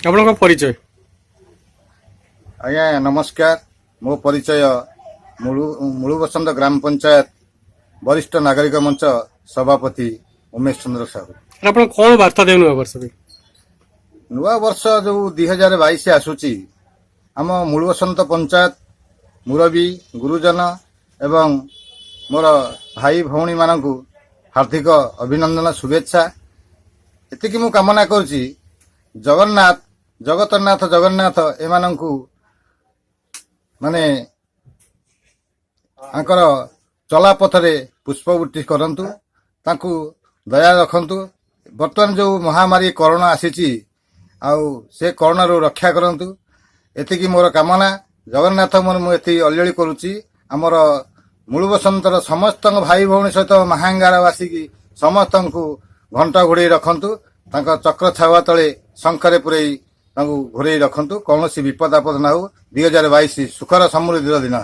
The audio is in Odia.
ଆପଣଙ୍କ ପରିଚୟ? ଆଜ୍ଞା ନମସ୍କାର। ମୋ ପରିଚୟ ମୂଳୁବସନ୍ତ ଗ୍ରାମ ପଞ୍ଚାୟତ ବରିଷ୍ଠ ନାଗରିକ ମଞ୍ଚ ସଭାପତି ଉମେଶ ଚନ୍ଦ୍ର ସାହୁ। ଆପଣ କଣ ବାର୍ତ୍ତା ଦେବେ ନୂଆ ବର୍ଷ ପାଇଁ? ନୂଆ ବର୍ଷ ଯୋଉ 2022 ଆସୁଛି, ଆମ ମୂଳବସନ୍ତ ପଞ୍ଚାୟତ ମୁରବୀ, ଗୁରୁଜନ ଏବଂ ମୋର ଭାଇ ଭଉଣୀମାନଙ୍କୁ ହାର୍ଦ୍ଦିକ ଅଭିନନ୍ଦନ, ଶୁଭେଚ୍ଛା। ଏତିକି ମୁଁ କାମନା କରୁଛି, ଜଗନ୍ନାଥ, ଜଗତନାଥ ଜଗନ୍ନାଥ ଏମାନଙ୍କୁ ମାନେ ତାଙ୍କର ଚଲାପଥରେ ପୁଷ୍ପବୃଷ୍ଟି କରନ୍ତୁ, ତାଙ୍କୁ ଦୟା ରଖନ୍ତୁ। ବର୍ତ୍ତମାନ ଯୋଉ ମହାମାରୀ କରୋନା ଆସିଛି, ଆଉ ସେ କରୋନାରୁ ରକ୍ଷା କରନ୍ତୁ, ଏତିକି ମୋର କାମନା। ଜଗନ୍ନାଥ ମୋର ମୁଁ ଏତିକି ଅଞ୍ଜଳି କରୁଛି। ଆମର ମୂଳବସନ୍ତର ସମସ୍ତଙ୍କ ଭାଇ ଭଉଣୀ ସହିତ ମାହାଙ୍ଗାର ଆସିକି ସମସ୍ତଙ୍କୁ ଘଣ୍ଟ ଘୋଡ଼େଇ ରଖନ୍ତୁ। ତାଙ୍କ ଚକ୍ର ଛାଉଆ ତଳେ ଶଙ୍ଖରେ ପୁରେଇ ତାଙ୍କୁ ଘୋରେଇ ରଖନ୍ତୁ। କୌଣସି ବିପଦ ଆପଦ ନ ହଉ। 2022 ସୁଖର ସମୃଦ୍ଧିର ଦିନ ହଉ।